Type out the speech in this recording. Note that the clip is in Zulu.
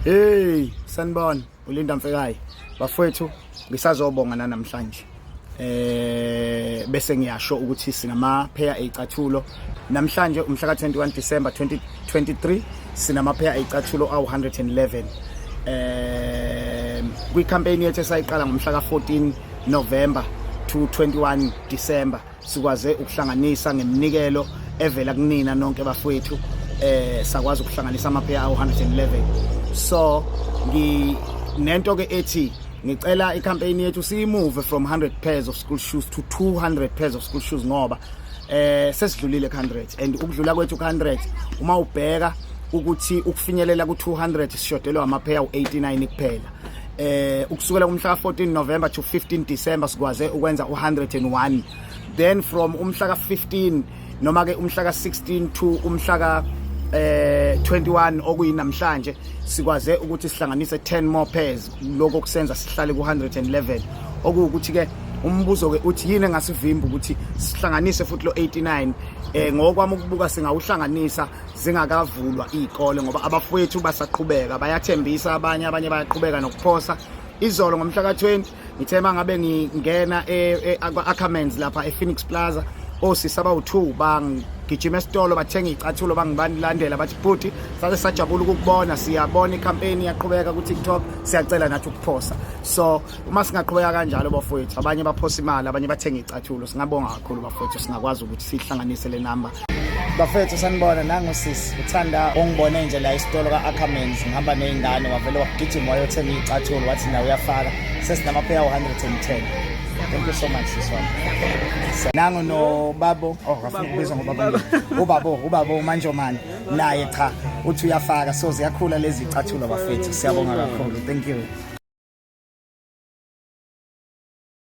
Hey, sanibona, uLinda Mfekayi. Bafowethu, ngisazobonga namhlanje. Bese ngiyasho ukuthi sinamapheya ezicathulo. Namhlanje umhla ka21 December 2023 sinamapheya ezicathulo awu111. Kwi campaign yethu esayiqala ngomhla ka14 November to 21 December, sikwaze ukuhlanganisa ngeminikelo evela kunina nonke bafowethu, sakwazi ukuhlanganisa amapheya awu111. So ngi nento ke ethi ngicela icampaign yethu siyimove from 100 pairs of school shoes to 200 pairs of school shoes, ngoba sesidlulile ku100, and ukudlula kwethu ku100, uma ubheka ukuthi ukufinyelela ku200 sishodelwa amapheya u89 kuphela. Ukusukela kumhla ka14 November to 15 December sikwaze ukwenza u101. Then from umhla ka15 noma ke umhla ka16 to umhla ka 21, okuyinamhlanje, sikwaze ukuthi sihlanganise 10 more pairs. Lokho kusenza sihlale ku111, okuwukuthi ke umbuzo ke uthi yini engasivimba ukuthi sihlanganise futhi lo 89? Ngokwami ukubuka, singawuhlanganisa zingakavulwa izikole, ngoba abafowethu basaqhubeka bayathembisa, abanye bayaqhubeka nokuphosa. Izolo ngomhla ka20 ngithe mangabe ngingena e-Ackermans lapha ePhoenix Plaza, osisi abawu2 bangigijima esitolo bathenga icathulo, bangibalandela, bathi, "Bhuti, sase sajabula ukukubona, siyabona icampaign iyaqhubeka ku TikTok, siyacela nathi ukuphosa." So uma singaqhubeka kanjalo bafowethu, abanye baphosa imali, abanye bathenga icathulo, singabonga kakhulu bafowethu, singakwazi ukuthi sihlanganise le number. Bafethu, sanibona. Nangu sisi uthanda ungibone nje la isitolo ka-Ackermans ngihamba ney'ngane, wavele wagijima wayothenga iy'cathulo, wathi nawe uyafaka. Sesinamapheya 110. Thank you so much, sis wami. Nangu nobabo, oh, ngafuna ukubizwa ngobaba, ubabo uManjomani, naye cha, uthi uyafaka. So ziyakhula lezi icathulo bafethu, siyabonga kakhulu, thank you.